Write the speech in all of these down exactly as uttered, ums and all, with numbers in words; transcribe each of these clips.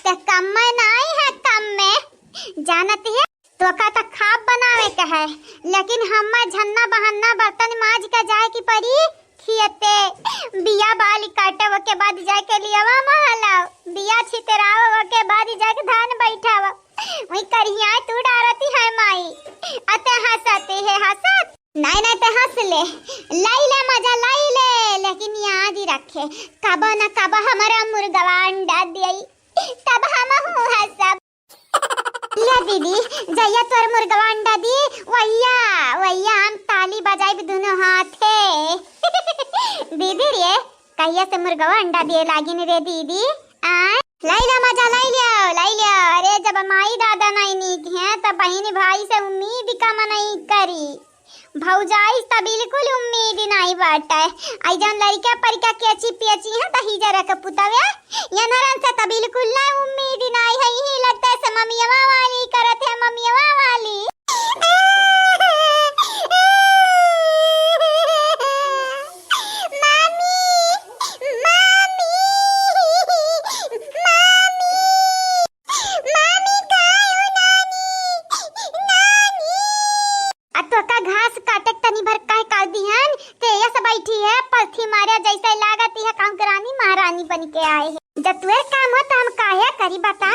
त कम्मे नाई है, कम्मे। जानत है, तोका त खाब बनावे के है, लेकिन हम्मे झन्ना बहन्ना बर्तन माज के जाए की परी खेते। बिया बाली काटे, ओके बाद जाए के लियावा महलाओ, बिया छितरावा, ओके बाद जाए के धान बैठावा। वही करिया तू डारती है माई, अते हंसती है, हंसत। नहीं, नहीं, ते हंस ले, लाई ले मजा, लाई ले, लेकिन याद ही रखे, कबो न कबो हमारा मुर्गवा अंडा दियई, तब हम हूँ हंसब। ले दीदी, जइया तोर मुर्गवा अंडा दी, वइया, वइया हम ताली बजाइब दुनो हाथे। दीदी रे, कहिया से मुर्गवा अंडा दिए लागिन रे दीदी? आय, लाई ला मजा, लाई लियो, लाई लियो। अरे, जब माई दादा नहीं नीक हैं, तब बहिन भाई से उम्मीद कम नहीं करी। भौजाई से त बिल्कुल उम्मीद नाई बाटे। आई जौन लड़का परिका केची पेची हैं, त ही जरा के पुतवे, यनरन से त बिल्कुल ना उम्मीद नाई है। यही लगता है से ममियवा वाली करत है, ममियवा वाली। मामी, मामी, मामी, मामी, कायो नानी, नानी। आ तोका घास काटे के तनी भर काहे काट दिहन, ते यस बैठी है, पलथी मारे जैसे लागत है काम के रानी महारानी बन के आए है। जब तुहे काम हो त हम काहे करी बता,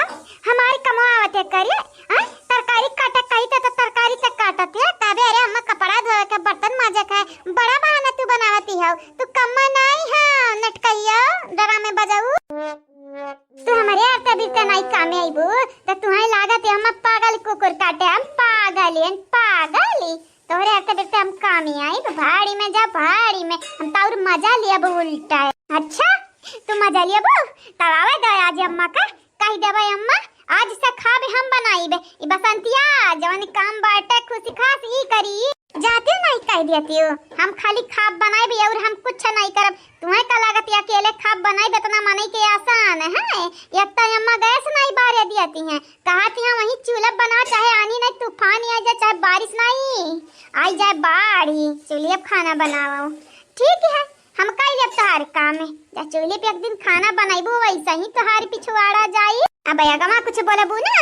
हमार कमवा आवत है करे, हाँ? तरकारी काटे कही त, त तरकारी त काटत है, तबे अरे हम कपड़ा धोए के बर्तन माजे के, बड़ा बहाना तू बनावती हो, तू कम्मा नाई है, नटकैया, डरामे बजाऊ। तू हमरे आरते बिरते नाई कामे आइबू, त तुहे लागत है हम पागल कुकुर काटे, हम पागल हैं, पागल ही। तोहरे आरते बिरते हम कामे आइब, भाड़ी में जा, भाड़ी में। हम तो और मजा लियब उल्टा है। अच्छा, तू मजा लियबू? तब आवे दो आज अम्मा का, कह देबे अम्मा, आज से खाब हम बनाइबे। ई बसंतिया जवन काम बाटे खुशी खास ई करी। जाती हूँ नहीं कह देती हूँ, हम खाली खाब बनाइबे और हम कुछ नहीं करब। तुम्हें का लागत है अकेले खाब बनाइबे इतना मनई के आसान है? एक तो अम्मा गैस नहीं बारे देती हैं, कहा थी हम वहीं चूल्हा बना, चाहे आनी नहीं तूफान आ जाए, चाहे बारिश नहीं आई जाए, बाढ़ ही चूल्हे पे खाना बनाओ। ठीक है, हम कई लेब तोहार काम है। जा चूल्हे पे एक दिन खाना बनाइबू, वैसे ही तोहार पिछवाड़ा जाई। अब अगवा कुछ बोलबू ना,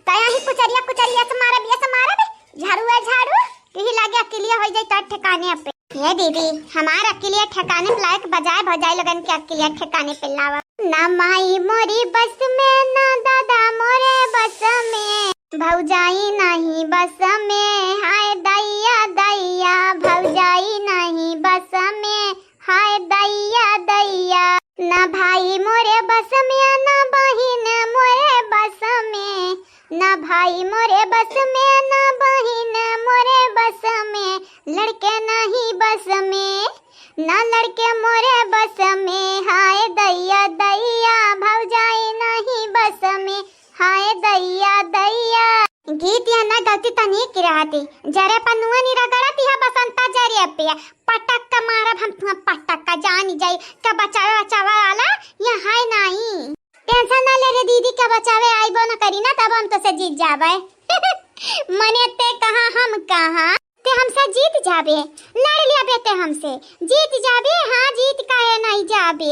तो यही कुचरिया कुचरिया से मारब, ये से मारब, झाड़ू है झाड़ू, यही लागे अकेलिया हो जाई तो ठिकाने पे। ये दीदी, हमार अकेलिया ठिकाने पे लायक बजाए भौजाई लोगन के अकेलिया ठिकाने पे लावा। ना माई मोरी बस में, ना दादा मोरे बस में, भौजाई नहीं बस में, हाय दैया दैया, भौजाई नहीं बस में, हाय दैया दैया। ना भाई मोरे बस में, ना बहिन मोरे बस में, ना भाई मोरे बस में, ना बहिन मोरे बस में, लड़के नहीं बस में, ना लड़के मोरे बस में, हाय दैया दैया, भौजाई नहीं बस में, हाय दैया दैया। गीत या ना गलती तनी की रहती, जरे पर नुआ नी रगड़त, यह बसंता जरे पे पटक के मारब हम तुम्हें, पटक के जानी जाई। का बचावे बचावे वाला यहाँ है नहीं। टेंशन ना ले रे दीदी, का बचावे आइबो न करी ना, तब हम तो से जीत जाबे। मने ते कहाँ हम कहाँ, ते हमसे जीत जाबे, लड़ लियाबे ते हमसे, जीत जाबे, हाँ जीत काहे नहीं जाबे।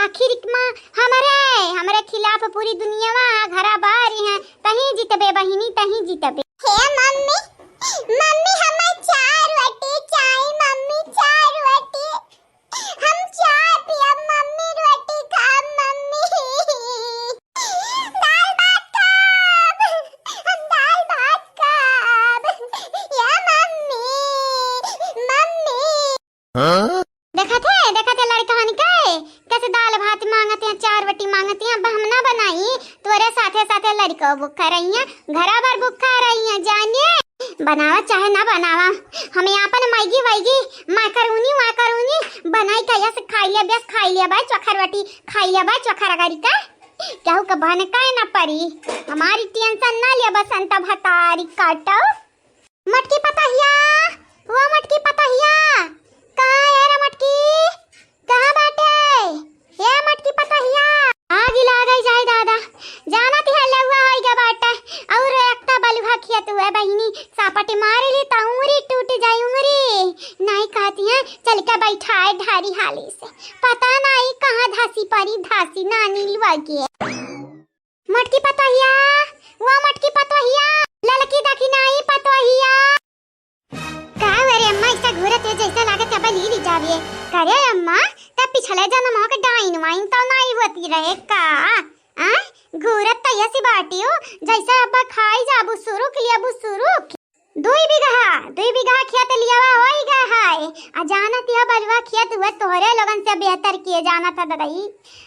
आखिर मा हमरे, हमरे खिलाफ पूरी दुनियावा घरा बारी है, तहीं जीतबे बहिनी, तहीं जीतबे। हे मम्मी, मम्मी हमें चार रोटी चाही, मम्मी चार रोटी। हम चाय पियब मम्मी, रोटी खाब मम्मी। दाल भात खाब, हम दाल भात खाब। या मम्मी, मम्मी। हाँ? देखत है, देखत है लड़कहन के, कैसे दाल भात मांगत हैं, चार रोटी मांगत हैं। अब हम ना बनाई, तोरे साथे साथे लड़को भूखा रही हैं, घरा भर भूखा रही हैं, जानिए। बनावा चाहे ना बनावा, हमें आपन मैगी वैगी, मैकरोनी वैकरोनी बनाई के यस खाई लिया, बस खाई लिया भाई, चोखा रोटी खाई लिया भाई, चोखा रगड़ी का। केहू का बहन काहे ना परी, हमारी टेंशन ना लिया, बसंत भतारी काटो। मटकी पतहिया, वो मटकी पतहिया, कहाँ है रे मटकी? कहाँ बाटे? ए मटकी पतहिया। आगी लागई जाए दादा, जानत है लउआ होई गा बाटे, और एकता बलुहा खेत हुए बहिनी, सापट मार ली त उंगरी टूट जाई उंगरी। नहीं कहती है, चल के बैठाए ढारी हाली से, पता नहीं कहाँ धासी परी, धासी नानी लुआ के। मोटकी पतोहिया, वो मोटकी पतोहिया, ललकी दखिनाई पतोहिया। का हो रे अम्मा, ऐसा घूरत है जैसा लागत है अब ली ली जावे। करे अम्मा, तब पिछले जन्म के डाइन वाइन तो नहीं होती रहे का? आ? घूरत तो ऐसी बाटी हो जैसे अब खाई जाबू सुरुक लियाबू सुरुक। दुई बीघा, दुई बीघा खेत लियावा होई गए है। आ जानत या बलुआ खेत हुआ तोहरे लोगन से बेहतर किए जानत है ददई।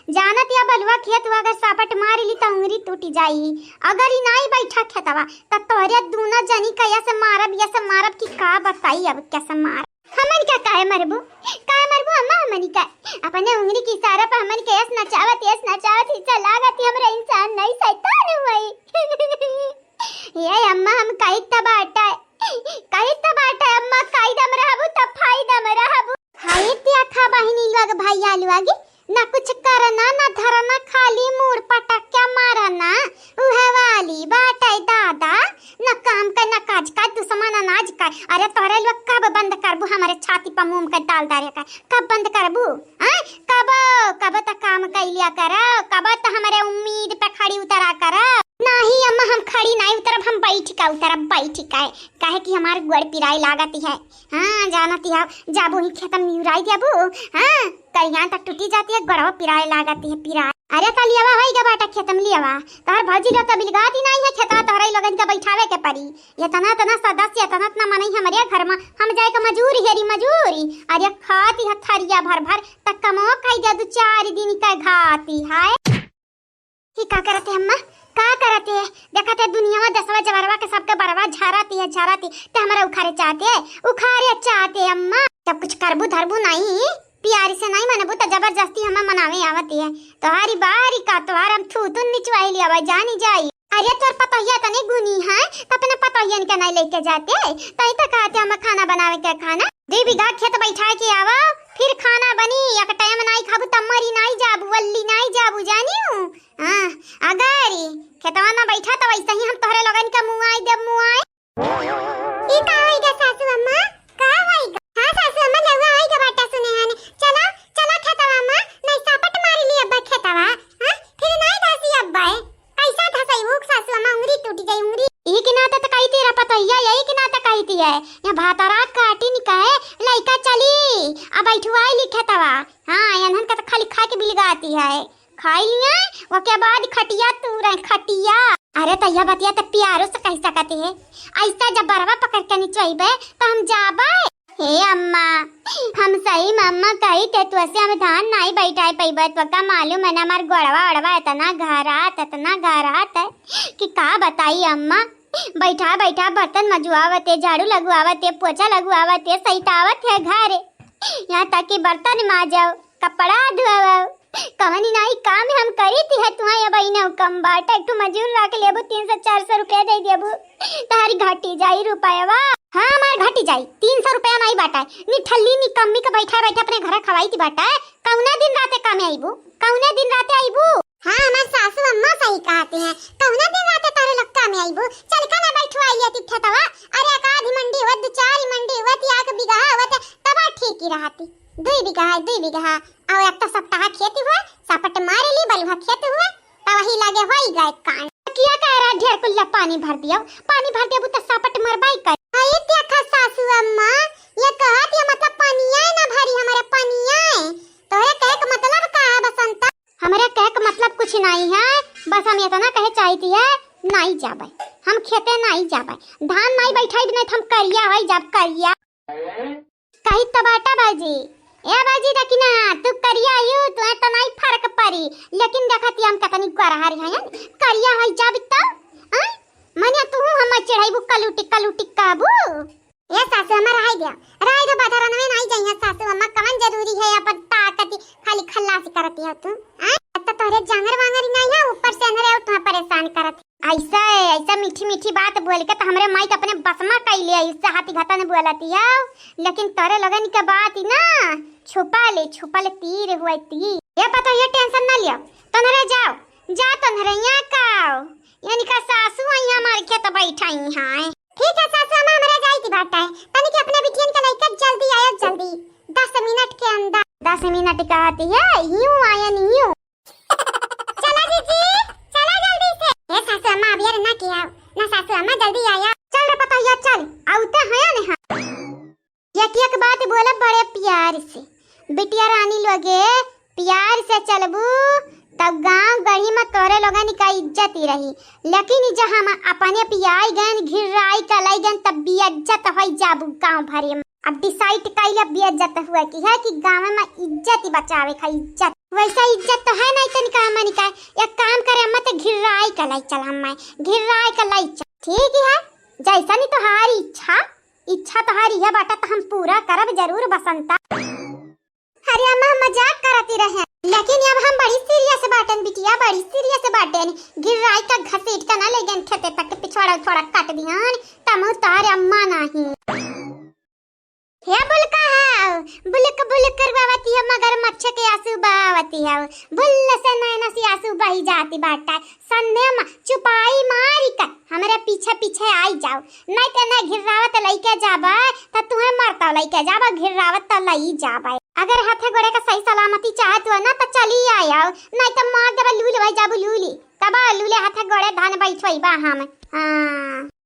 जानत या बलुआ खेत हुआ अगर सापट मार ली तो उंगली टूटी जाई। अगर ई नाई बैठा खेतवा त तोहरे दूनो जनी का ऐसे मारब, ऐसे मारब कि का बताई अब कैसे मार। हमन का काहे मरबू, काहे मरबू अम्मा हमनी का? अपने उंगली की इशारा पर हमन के ऐस नचावत, ऐस नचावत हिस्सा लागत ही हमरा इंसान नहीं शैतान हुई। ये अम्मा हम कही त बाटा, कही त बाटा अम्मा, कायदा में रहबू त फायदा में रहबू। हाय त्या खा बहिनी लोग भैया लोग, ना कुछ करना ना धरना, खाली मूड़ पटक के मारना, उहे वाली बाटे दादा। ना काम का ना काज का, दुश्मन अनाज का। अरे तोहरे लोग कब बंद करबू हमारे छाती पर मोम का डाल डारे का? कब बंद करबू? आय? कब, कब तक काम कैलिया करो, कब तक हमारे उम्मीद पे खड़ी उतरा करो। नहीं अम्मा, हम खड़ी नहीं उतरब, हम बैठ के उतरब, बैठ के, काहे कि हमार गोड़ पिराए लागत है। हाँ, जानत है, जाबू ही खेतम निहुराई देबू। हाँ, करियान तक टूटी जाती है, गोड़वा पिराए लागत है, पिराए। अरे, त लियावा होई गा बाटा खेतम लियावा। तोहर भौजी लोग तो बिलगाती नहीं है, खेतवा तोहरे लोगन के बैठावे के पड़ी। इतना, इतना सदस्य, इतना, इतना मनई हमरे घर में, हम जाए के मजूरी हेरी मजूरी। अरे, खाती है थरिया भर भर, त कमो खाई दे दू चार दिन का घाती है। ई का करत है अम्मा? का करत है? देखत है दुनियावा, देसवा, जवरवा के सबके बरवा झरत है, झरत है। ते हमरा उखारे चाहत है, उखारे चाहत है अम्मा। जब कुछ करबू धरबू नहीं, प्यारी से नहीं मनबू त जबरदस्ती हमें मनावे आवत है। तोहारी बारी का तोहार हम थू थू निचवाई लियावा जानी जाई। अरे तोर पतोहिया तने गुनी है, त अपने पतोहियन के नहीं लेके जाते। तई त कहते हमें खाना बनावे के खाना। दुई बीघा खेत बैठा के आवा, फिर खाना बनी। एक टाइम नाई खाबू त मरी नाई जाबू, वल्ली नाई जाबू, जानियो। हाँ, अगर ई खेतवा ना बैठा त वैसे ही हम तोहरे लोगन के मुआई देब, मुआई। ई का होई गा सासू अम्मा? का होई गा? हाँ सासू अम्मा, लउआ होई गा बाटा सुने हन। चलो, चलो खेतवा में, नहीं सापट मारी ली अब्बा खेतवा। हाँ, फिर नहीं धसी अब्बा। कैसा धसई उक सासू अम्मा, उंगरी टूट जाई, उंगरी। ई के नाते त कही थी रे पतोहिया, यही के नाते कही थी है। या भातारा काटी निकाहे, लइका चली, आ बैठुआई ली खेतवा। हाँ, यनहन का त खाली खाए के बिलगाती है। खाई लिया, ओके बाद खटिया तू रहे, खटिया। अरे त यह बतिया त प्यारो से कह सकत है। ऐसा जब बरवा पकड़ के निचोइबे त हम जाबे। हे अम्मा, हम सही में अम्मा कही थे, तू ऐसे हम धान नाई बैठाए पइबे, तो का मालूम है ना, हमार गोड़वा ओड़वा इतना घरात, इतना घरात है कि का बताई अम्मा। बैठा बैठा बर्तन मजुआवत है, झाड़ू लगवावत है, पोछा लगवावत है, सैतावत है घर। यहाँ तक कि बर्तन माजो, कपड़ा धोवो, कवनी नाई काम हम करी थी है। तुहा ये बहिना कम बाटे, एक ठो मजूर रख लेबू, तीन सौ चार सौ रुपया दे देबू, तहारी घटी जाई रुपयवा। हाँ, हमार घटी जाई, तीन सौ रुपया नाई बाटे। निठल्ली निकम्मी के बैठा बैठा अपने घर खवाई थी बाटे। कौने दिन राते कामे आईबू, कौने दिन राते आईबू? हाँ, हमार सासू अम्मा सही कहती हैं। कौने दिन राते तारे लोग कामे आईबू? चल का ना बैठवाई लेती खेतवा। अरे एक आधी मंडी हुआ, दो चार मंडी हुआ, ती आके बिगहा हुआ थे, तब ठीक ही रहती। दुई बिगहा है, दुई बिगहा। और एक तो सप्ताह खेती हुआ, सापट मारे ली, बलुहा खेत हुआ, तो वही लगे होई गए कांड। किया कह रहा ढेर कुल्ला पानी भर दियो, पानी भर देबू तो सापट मरबाई कर। अरे देखा सासू अम्मा, ये कहत ये मतलब पनिया ना भरी हमारे पनिया। तोहरे कहे के मतलब का है बसंता? हमरे कहे के मतलब कुछ नहीं है, बस हम इतना कहे चाहती है, नहीं जाबे, हम खेते नहीं जाबे, धान नहीं बैठाई नहीं तो हम करिया होई जाब करिया। कही तो बाटा बाजी, ए बाजी दकिना, तू करिया यू, तू तो नहीं फर्क पड़ी, लेकिन देखती हम कितनी गोरहरी हैं, करिया होई जाब तब, आय? मने तू हम चढ़ाईबू कलूटी कलूटी कहबू। ए सासू, हमार रहाई दिया, रहाई दो, बधरनवे नाई जाइए सासू, हमार कवन जरूरी है अपन ताकती खाली खल्लासी करती हो तू, आय? अब तो तोहरे जांगर वांगर ही नहीं है, ऊपर से अनरे और तुम्हें परेशान करत। ऐसा है, ऐसा मीठी मीठी बात बोल के तो हमरे माई के अपने बस में कैले है, इससे हाथी घटन बोलती है, लेकिन तोरे लगन के बात ही ना छुपा ले, छुपल तीर हुए तीर। ये पता, ये टेंशन ना लियो, तोहरे जाओ, जा तोहरे यहाँ का आओ, यानी का सासू आई हमारे खेत बैठाई हैं। ठीक है सासू अम्मा, हमरा जाई की बात है, तनी के अपने बिटियन के लइका जल्दी आयो, जल्दी, दस मिनट के अंदर। दस मिनट कहती है, यूं आयन यूं। चला जीजी, चला जल्दी से। ना सासू अम्मा, जल्दी आया। चल रे पतोहिया, चल, आउते हैं ने हम। एक एक बात बोलब बड़े प्यार से। बिटिया रानी लोगे, प्यार से चलबू, तब गाँव गढ़ी में तोरे लोगन का इज्जत ही रही। लेकिन ई जहाँ हम अपने पियाई गन, घिर्राई का लाई गन, तब बेइज्जत होई जाबू गाँव भरे में। अब decide कइले बेइज्जत हुए की है कि गाँव में इज्जत ही बचावे का इज्जत। वैसा इज्जत तो है नहीं तनिका हमनी का। एक काम करे, अम्मा ते घिर्राई का लाई चल, अम्मा घिर्राई का लाई चल। ठीक है, जैसा नहीं तोहारी इच्छा, इच्छा तोहारी है बाटा तो हम पूरा करब जरूर बसंता। अरे अम्मा, हम मजाक करती रहे, लेकिन अब हम बड़ी serious बाटन बिटिया, बड़ी serious बाटन। घिर्राई का घसीट के ना ले गन खेते तक, पिछवाड़ा उछवाड़ा काट दिहन, तमहू तोहरे अम्मा नहीं। हे बुलका है, बुलक बुलक करवावती है, मगरमच्छ के आंसू बहावती है, बुल्ल से नैना से आंसू बही जाती बाटा। सन्ने मा चुपाई मारी का हमरे पीछे पीछे आई जाओ, नहीं ते ना घिर्रावत लइके जाबे, त तुहे मरता लइके जाबे, घिर्रावत त लई जाबे। अगर हाथे गोड़े का सही सलामती चाहत हो ना, त चली आयो, नहीं त मार देबे लूली, वही जाबू लूली, तब लूले हाथे गोड़े धान बैठोइबा हम। हाँ।